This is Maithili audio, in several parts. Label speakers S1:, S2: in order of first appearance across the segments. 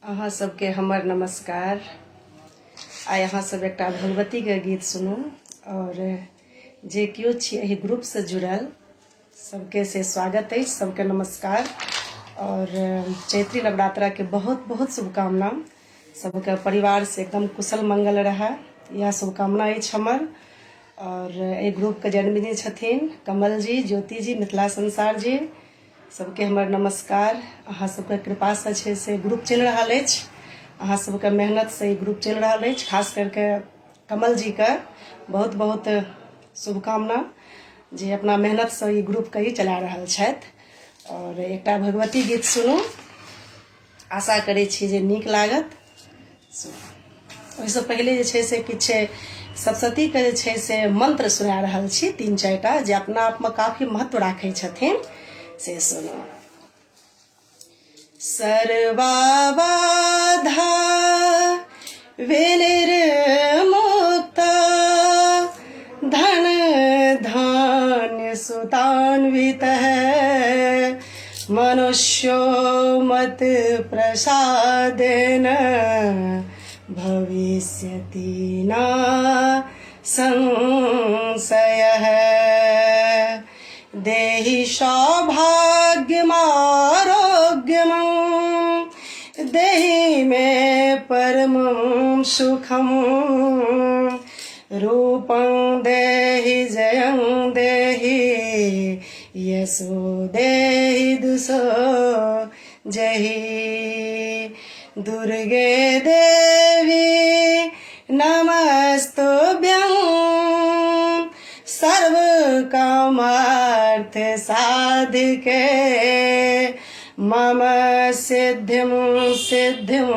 S1: अहाँ सबके हमर नमस्कार। आइ अहाँ सब एकटा भगवतीके गीत सुनू आओर जे केओ छी एहि ग्रुपसँ जुड़ल सबके से स्वागत अछि, सबके नमस्कार आओर चैत्री नवरात्राके बहुत बहुत शुभकामना। सबके परिवार से एकदम कुशल मंगल रहए, इएह शुभकामना अछि हमर। आओर एहि ग्रुपके जन्मदिन छथिन कमल जी, ज्योति जी, मिथिला संसार जी, सबके हमर नमस्कार। अहाँ सबके कृपासँ छै से ग्रुप चलि रहल अछि, अहाँ सबके मेहनतसँ ई ग्रुप चलि रहल अछि। खास करके कमल जीके बहुत बहुत शुभकामना जे अपना मेहनतसँ ई ग्रुपके ई चला रहल छथि। आओर एकटा भगवती गीत सुनू, आशा करै छी जे नीक लागत। ओहिसँ पहिले जे छै से किछु सप्तशतीके जे छै से मन्त्र सुना रहल छी, तीन चारिटा जे अपना आपमे काफी महत्व राखै छथिन, से सुनू। सर्वाबाधा विनिर्मुक्ता धन धान्य सुतान्वितः मनुष्यो मत प्रसादेन भविष्यति न संशयः। देहि सौभाग्यमारोग्यमं देहि मे परमं सुखं रूपं देहि जयं देहि यशो देहि दुसो जहि। दुर्गे देवी नमस्तुभ्यं सर्वकामार्थ साधिके मम सिद्धिं सिद्धिं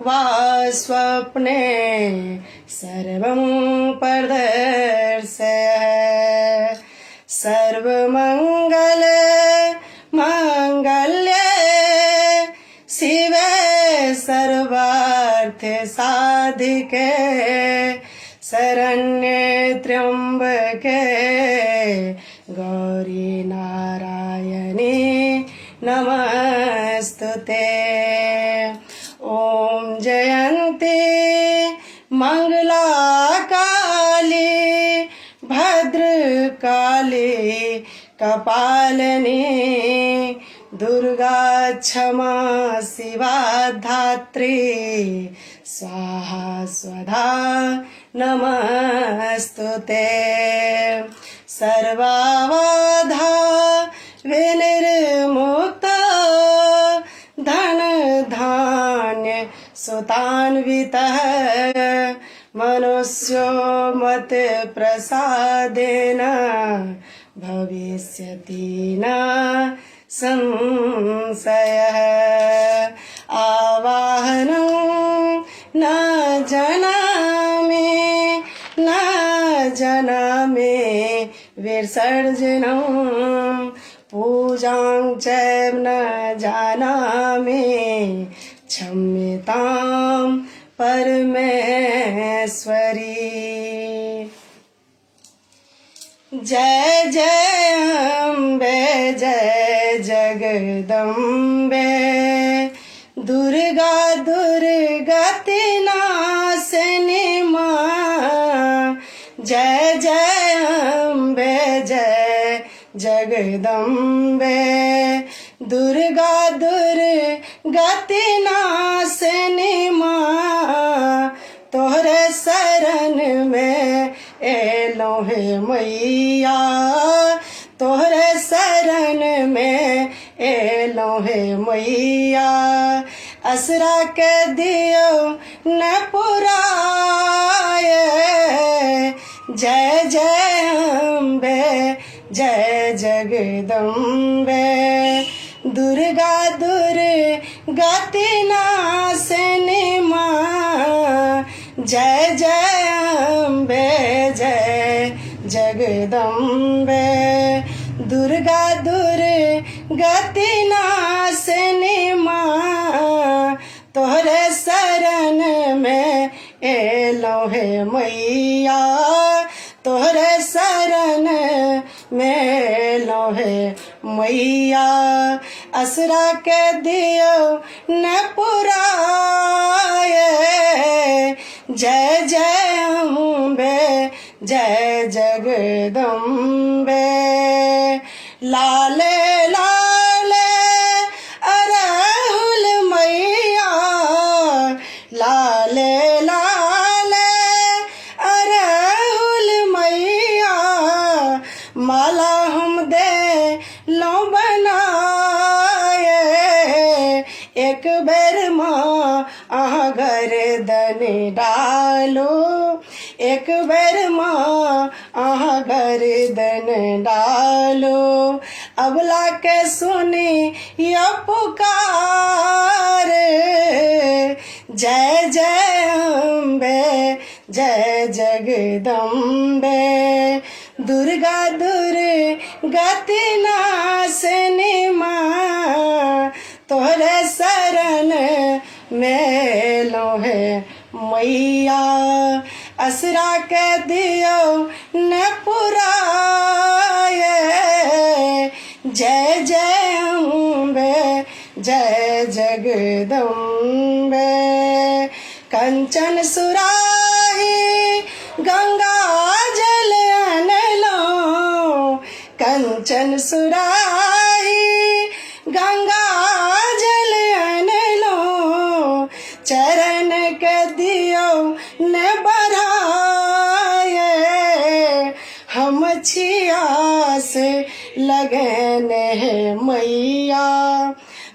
S1: वा स्वप्ने सर्वं प्रदर्शय। सर्वमंगल मांगल्ये शिवे सर्वार्थ साधिके शरण्ये त्र्यंबके गौरी नारायणी नमस्तुते। ओम जयंती मंगला काली भद्रकाली कपालिनी दुर्गा क्षमा शिवा धात्री स्वाहा स्वधा नमस्तुते। सर्वाबाधा विनिर्मुक्ता धन धान्य सुतान्वितः मनुष्यो मत प्रसादेन भविष्यति न संशयः। आवाहनं न जानामि न जानामि विसर्जनं पूजां चैव न जानामि क्षम्यतां परमेश्वरी। जय जय अम्बे जय जगदम्बे दुर्गा दुर्गति नाशिनी माँ। जय जय अम्बे जय जगदम्बे दुर्गा दुर्गति नाशिनी माँ। तोहरे शरण में एलौं हे मैया, तोहरे शरण में एलौं हे मैया। असरा के दियो न पुराए। जय जय अम्बे जय जगदम्बे दुर्गा दुर्गति नाशिनी माँ। जय जय अम्बे जय जगदम्बे दुर्गा दुर्गति नाशिनी माँ। तोहरे शरण में एलौं हे मैया, तोहरे शरण में एलौं हे मैया, असरा के दियो न पुराए। जय जय अम्बे जय जगदम्बे। लाले लाले अरहुल मैया, लाले लाले अरहुल मैया, माला हम दे लो बनाए। एक बेर माँ अहाँ गर्दन डालो, एक बेर माँ अहाँ गर्दन डालो। अबला के सुनी या पुकार, जय जय अम्बे जय जगदम्बे। दुर्गा दुर्गति नाशनी माँ, तोहरे शरण में लो है मैया। असरा के दियो न पुराए। जय जय अम्बे जय जगदम्बे। कंचन सुराही गंगा जल अनलो, कंचन सुराही गंगा जल अनलो, चरण के दियो न बढ़ाए। हम छियास लगन है मैया,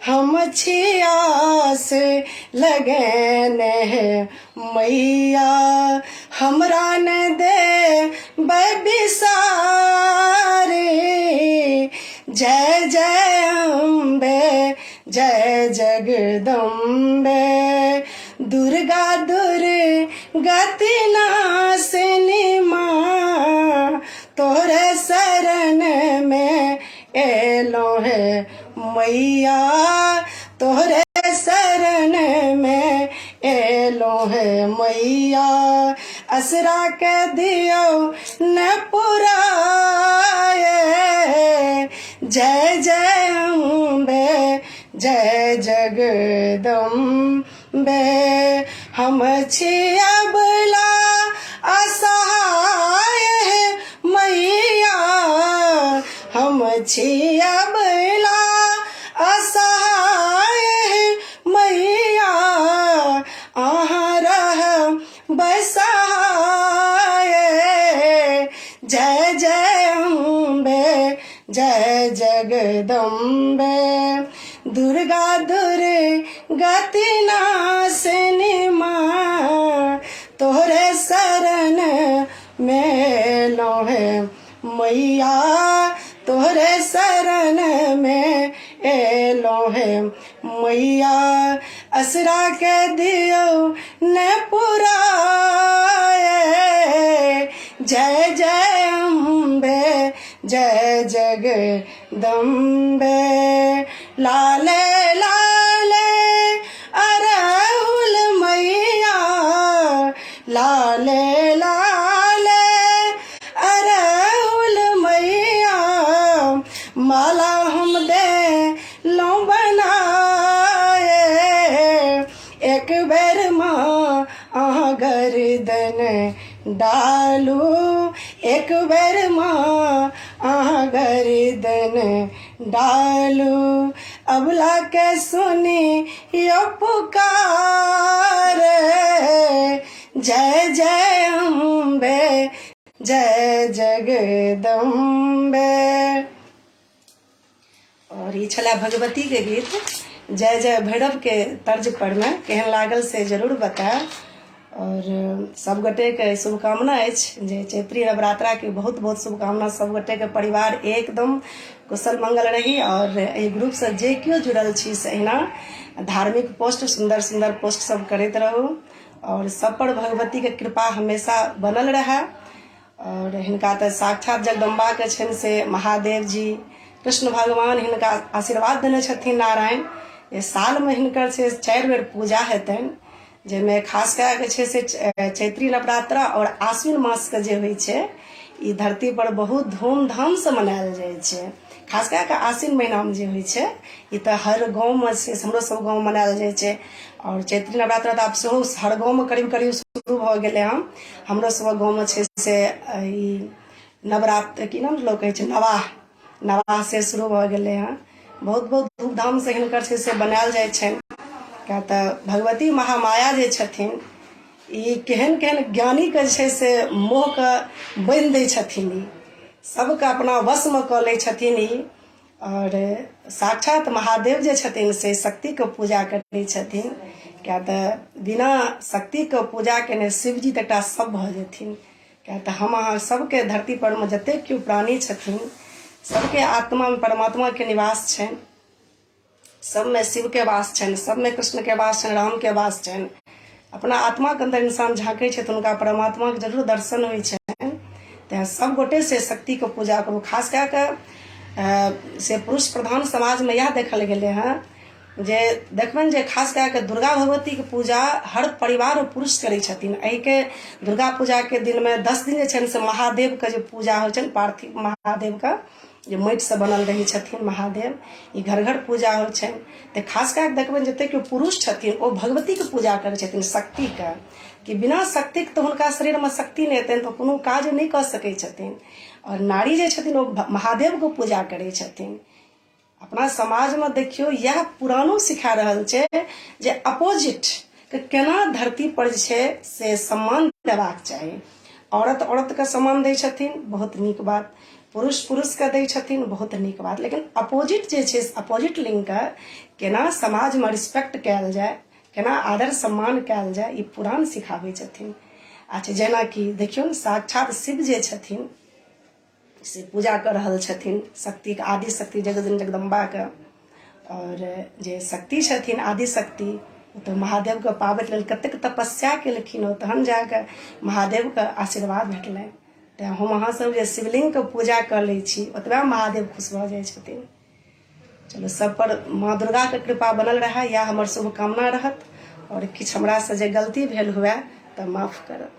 S1: हम छियास लगन है मैया। हमरा न दे बिसारे, जय जय अम्बे जय जगदम्बे। दुर्गा दुर्गति नाशिनी माँ, तोहरे शरण में एलो है मैया, तोहरे शरण में एलो है मैया। असरा के दियो न पुराए। जय जय अम्बे जय जगदम्बे। हम छी अबला असहाय है मैया, हम छी अबला असहाय है मैया। अहाँ रह बसहाय। जय जय अम्बे जय जगदम्बे। दुर्गा दुर्गति नाशिनी माँ, तोहरे शरण में लो है मैया, तोहरे शरण में एलो है मैया। असरा के दियो न पुराए। जय जय अम्बे जय जगदम्बे। लाले लाले अरहुल मैया, लाले लाले अरहुल मैया, माला हम दे लो बनाए। एक बेर माँ अहाँ गर्दन डालू, एक बेर माँ अहाँ गर्दन डालू। अबला के सुनी यो पुकार, जय जय अम्बे जय जगदम्बे। और ई छला भगवती के गीत जय जय भैरव के तर्ज पर में केहन लागल से जरूर बतायब। और सब गोटे के शुभकामना अछि जे चैत्री नवरात्रा के बहुत बहुत शुभकामना। सब गोटे के परिवार एकदम कुशल मंगल रही। और एहि ग्रुप से जे केओ जुड़ल छी से अहिना धार्मिक पोस्ट सुंदर सुंदर पोस्ट सब करैत रहू और सब पर भगवती के कृपा हमेशा बनल रहे। और हिनका तऽ साक्षात जगदम्बा के छनि से महादेव जी कृष्ण भगवान हिनका आशीर्वाद देने छथिन नारायण। ये साल में हिनकर से 4 बेर पूजा हेतनि, जाहिमे खास कए के छै से चैत्री नवरात्रा और आश्विन मास के जे होइ छै ई धरती पर बहुत धूमधाम से मनायल जाइ छै। खास कए कऽ आश्विन महीनामे जे होइ छै, ई तऽ हर गाँवमे छै, हमरो सब गाँवमे मनायल जाइ छै। आओर चैत्री नवरात्रा तऽ आब सेहो हर गाँवमे करीब करीब शुरू भऽ गेलै हँ। हमरो सबक गाँवमे छै से ई नवरात्र, की नाम लोक कहै छै, नवाह, नवाह से शुरू भऽ गेलै हँ। बहुत बहुत धूमधामसँ हिनकर छै से बनायल जाइ छनि, किएक तऽ भगवती महामाया जे छथिन, ई केहन केहन ज्ञानीके जे छै से मोहके बान्हि दै छथिन, ई सबके अपना वशमे कऽ लै छथिन ई। आओर साक्षात महादेव जे छथिन से शक्तिके पूजा करै छथिन, किएक तऽ बिना शक्तिके पूजा केने शिवजी तऽ एकटा सब भऽ जेथिन। किएक तऽ हम अहाँ सबके धरती परमे जतेक केओ प्राणी छथिन, सबके आत्मामे परमात्माके निवास छनि, सबमे शिवके वास छनि, सबमे कृष्णके वास छनि, रामके वास छनि। अपना आत्माके अन्दर इंसान झाँकै छै तऽ हुनका परमात्माके जरूर दर्शन होइ छनि। तेँ सब गोटे से शक्तिके पूजा करू। खास कए कऽ से पुरुष प्रधान समाजमे इएह देखल गेलै हँ जे देखबनि जे खास कए कऽ दुर्गा भगवतीके पूजा हर परिवारमे पुरुष करै छथिन। एहिके दुर्गा पूजाके दिनमे 10 दिन जे छनि से महादेवके जे पूजा होइ छनि, पार्थिव महादेवके जे माटिसँ बनल रहै छथिन महादेव, ई घर घर पूजा होइ छनि। तऽ खास कए कऽ देखबनि जतेक केओ पुरुष छथिन, ओ भगवतीके पूजा करै छथिन, शक्तिके, कि बिना शक्तिके तऽ हुनका शरीरमे शक्ति नहि हेतनि तऽ कोनो काज नहि कऽ सकै छथिन। आओर नारी जे छथिन, ओ महादेवके पूजा करै छथिन। अपना समाजमे देखियौ, इएह पुरानो सिखा रहल छै जे अपोजिट के केना धरती पर जे छै से सम्मान देबाक चाही। औरत औरतके सम्मान दै छथिन, बहुत नीक बात। पुरुष पुरुषके दै छथिन, बहुत नीक बात। लेकिन अपोजिट जे छै, अपोजिट लिंगके केना समाजमे रिस्पेक्ट कयल जाय, केना आदर सम्मान कयल जाय, ई पुराण सिखाबै छथिन। अच्छा, जेनाकि देखियौ ने, साक्षात शिव जे छथिन से पूजा कऽ रहल छथिन शक्तिके, आदि शक्ति जगदन जगदम्बाके। आओर जे शक्ति छथिन आदि शक्ति, ओ तऽ महादेवके पाबैके लेल कतेक तपस्या केलखिन, ओ तहन जाकऽ महादेवके आशीर्वाद भेटलनि। तेँ हम अहाँ सब जे शिवलिंगके पूजा कऽ लै छी, ओतबे महादेव खुश भऽ जाइ छथिन। चलू, सब पर माँ दुर्गाके कृपा बनल रहए, इएह हमर शुभकामना रहत। आओर किछु हमरासँ जे गलती भेल हुए तऽ माफ करब।